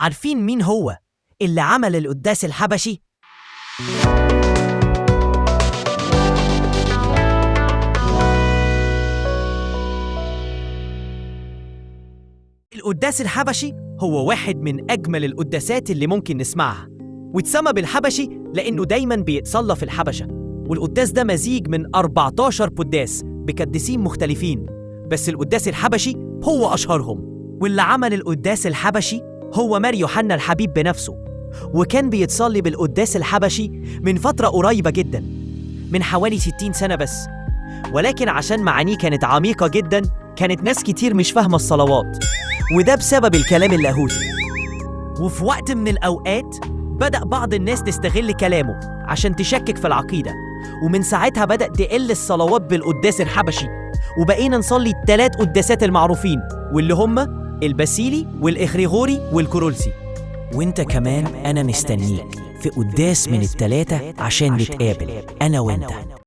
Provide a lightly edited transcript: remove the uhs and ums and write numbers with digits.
عارفين مين هو اللي عمل القداس الحبشي؟ القداس الحبشي هو واحد من أجمل القداسات اللي ممكن نسمعها، واتسمى بالحبشي لأنه دايماً بيتصلى في الحبشة. والقداس ده مزيج من 14 قداس بقديسين مختلفين، بس القداس الحبشي هو أشهرهم. واللي عمل القداس الحبشي هو مار يوحنا الحبيب بنفسه، وكان بيتصلي بالقداس الحبشي من فترة قريبة جداً، من حوالي 60 سنة بس. ولكن عشان معانيه كانت عميقة جداً، كانت ناس كتير مش فاهمة الصلوات، وده بسبب الكلام اللاهوتي. وفي وقت من الأوقات بدأ بعض الناس تستغل كلامه عشان تشكك في العقيدة، ومن ساعتها بدأ تقل الصلوات بالقداس الحبشي، وبقينا نصلي الثلاث قداسات المعروفين واللي هم الباسيلي والإخريغوري والكورولسي. وانت كمان انا مستنيك في قداس من التلاتة عشان نتقابل انا وانت.